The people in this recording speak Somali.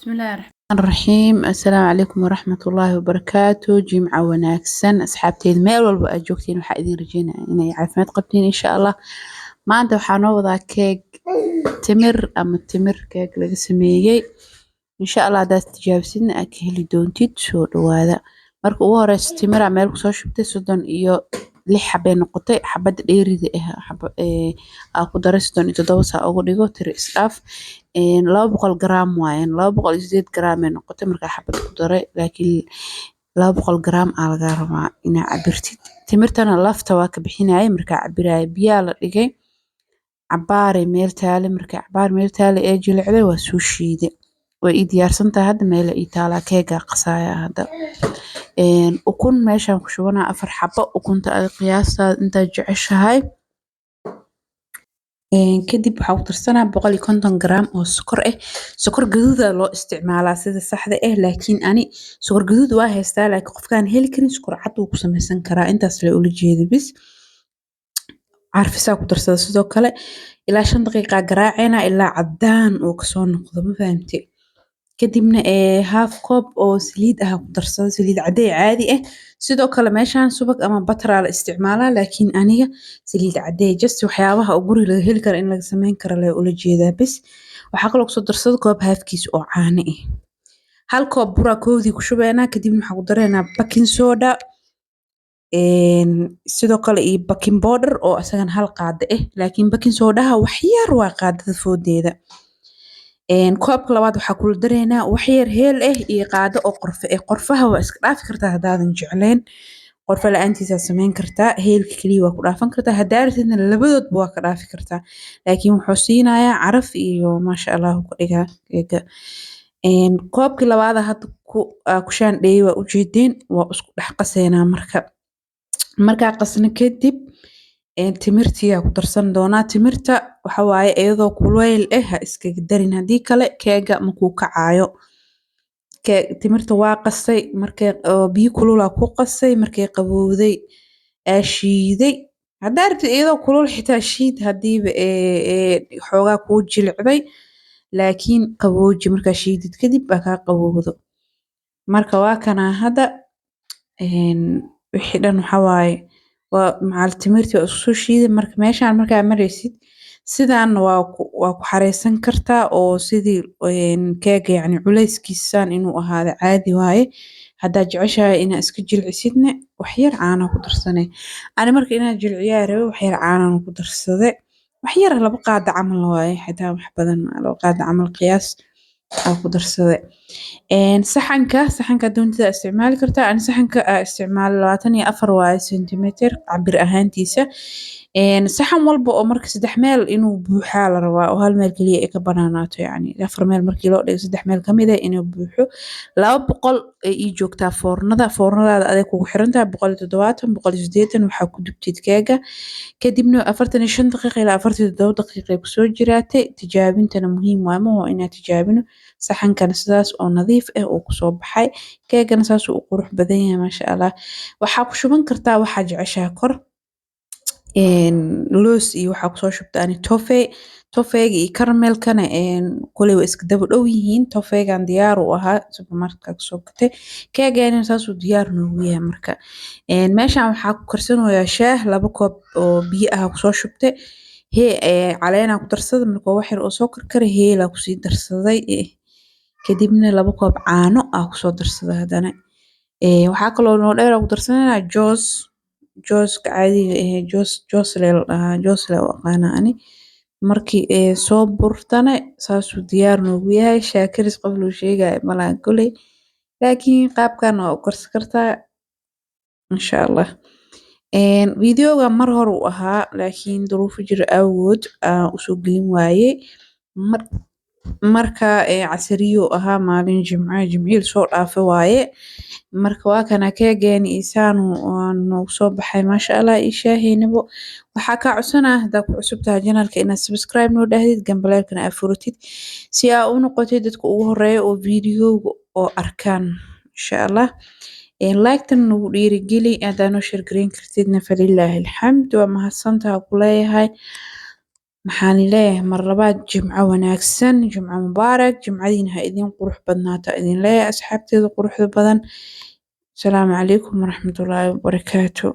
Bismillahi raxmaani raxiim. Assalaamu calaykum waraxmatullaahi wabarakaatu. Jimca wanaagsan, asxaabteed meel walba aad joogtiin. Waxaa idin rajeynaya inay caafimaad qabtiin, insha Allah. Maanta waxaa noo wadaa keeg timir ama timir keeg laga sameeyey. Insha Allah haddaad tijaabisidna aad ka heli doontid. Soo dhawaada. Marka ugu horeysa timiraa meel kusoo shubtay, 36 xabay noqotay. Xabada dheerida ah xaba aa ku daray, 37 saa ugu dhigo, tiri isdhaaf. 200 garaam waayeen, 208 garaam ay noqotay markaa xabad ku daray, laakiin 200 garaam aa lagaa rabaa inaa cabirtid. Timirtana lafta waa ka bixinayay markaa cabiraya. Biyaa la dhigay, cabaaray meel taale. Markay cabaar meel taale ee jilicday, waa soo shiiday, way ii diyaarsan tahay. Hadda meel ii taalaa, keegaa qasaaya. Hadda ukun meeshaan ku shubanaa, afar xabo ukunta, aad qiyaastaada intaad jeceshahay. Kadib waxaa ku darsanaa 150 garaam oo sokor ah. Sokor gaduuda loo isticmaalaa sida saxda ah, laakiin ani sokor gaduud waa haystaa, laakiin qofkaan heli karin sokor cad wuu ku samaysan karaa. Intaas le ula jeeda bis. Carfisaa ku darsada sidoo kale. Ilaa 5 daqiiqa garaacayna ilaa cadaan uu kasoo noqdo, ma fahamte? Kadibna half cup oo saliid ah ku darsada, saliid cadey caadi ah. Sidoo kale meeshaan subag ama butter aa la isticmaalaa, laakiin aniga saliid cadey, just waxyaabaha oo guriga laga heli karo in laga sameyn karo lee ula jeedaa bis. Waxaa kaloo kusoo darsada koob halfkiis oo caano ah. Hal koob buraa koodii ku shubeynaa. Kadibna waxaa ku dareynaa baking soda, sidoo kale iyo baking powder oo isagana hal qaado ah, laakiin baking sodaha wax yar waa qaadada foodeeda. Koobka labaad waxaa kula dareynaa wax yar heel ah iyo qaado oo qorfe ah. Qorfaha waa iska dhaafi kartaa haddaadan jecleen, qorfe la-aantiisaa sameyn kartaa. Heelka kaliya waa ku dhaafan kartaa, haddaa rabtidna labadoodba waa ka dhaafi kartaa, laakiin wuxuu siinayaa caraf iyo maasha Allah ka dhigaa keega. Koobkii labaad hadda ku shaandheeyay, waa ujeedeen, waa isku dhex qaseynaa. Marka markaa qasno kadib, timirtii aa ku darsan doonaa. Timirta waxa waaye iyadoo kuleyl ah ha iskaga darin, haddii kale keega makuu kacaayo. Timirta waa qasay, markay biyo kulul aa ku qasay, markay qabowday aa shiiday. Haddaa rabtid iyadoo kulul xitaa shiid, hadiiba xoogaa kuu jilicday, laakiin qabooji. Markaa shiidid kadib baa kaa qabowdo. Marka waa kanaa hadda wixii dhan waxa waaye waa macal timirtii waa isku soo shiiday. Marka meeshaan markaa maraysid, sidaanna waa ku xareysan kartaa oo sidii keega, yacni culeyskiisaan inuu ahaado caadi waaye. Haddaa jeceshahay inaa iska jilcisidna, wax yar caana ku darsane. Ani marka inaan jilciyaa rabe, wax yar caanaan ku darsade, wax yar, 2 qaado camal waaye, xitaa wax badan, 2 qaado camal qiyaas aa ku darsade. Saxanka doontida isticmaali kartaa. Ani saxanka aa isticmaalo 24 waaye centimeter cabir ahaantiisa. Saxan walba oo marka saddex meel inuu buuxaa la rabaa oo hal meel kaliya ay ka banaanaato, yacni afar meel markii loo dhigo, saddex meel kamid ah inuu buuxo. 200 ay ii joogtaa foornada. Foornadaada aday kugu xiran tahay, 170, 180, waxaa ku dubtid keega. Kadibna 45 daqiiqa ilaa 47 daqiiqa ay kusoo jiraatay. Tijaabintana muhiim waaye, ma inaad tijaabino. Saxankana sidaas oo nadiif ah uu kusoo baxay, keegana saas uu u qurux badan yahay, maasha Allah. Waxaa ku shuban kartaa waxaa jeceshahay kor, loos iyo waxaa kusoo shubta ani toffee. Toffeega iyo caramelkana koley way iska daba dhow yihiin. Toffeegan diyaar uu ahaa, supermarketka kasoo gatay. Keegana saasuu diyaar noogu yahay. Marka meeshaan waxaa ku karsanayaa shaah. 2 koob oo biyo ah kusoo shubtay, caleenaa ku darsaday. Marka wax yar oo soo karkaray, heelaa kusii darsaday. Kadibna 2 koob caano aa kusoo darsaday. Haddana waxaa kaloo noo dheer ku darsanayna joos, jooska caadiga ah, joos, joos lee la dhahaa, joos lee u aqaanaa ani. Markii soo burtana, saasuu diyaar noogu yahay. Shaah karis qof loo sheegayo malahan koley, laakiin qaabkan waa u karsan kartaa, insha Allah. Videoga mar hore uu ahaa, laakiin duruufo jira awgood aan usoo gelin waayey. Marka casariyo ahaa, maalin jimce, jimcihii lasoo dhaafay waaye. Marka waa kana keegeeni isaanu noogu soo baxay, maasha Allah, iyo shaaheynabo. Waxaa kaa codsanaa, haddaa ku cusub tahay channelka, inaad subscribe noo dhahdid, gambaleelkana aad furatid, si aa u noqotid dadka ugu horeeya oo videoga oo arkaan, insha Allah. Like-tan nagu dhiirigeli. Haddaa noo share gareyn kartidna, falilaahi alxamd, waa mahadsantaha ku leeyahay. Maxaan leeyahay mar labaad, jimco wanaagsan, jimco mubaarak, jimcadiina ha idin qurux badnaato idin leeyahay, asxaabteeda quruxda badan. Asalaamu calaykum waraxmatullaahi wabarakaatu.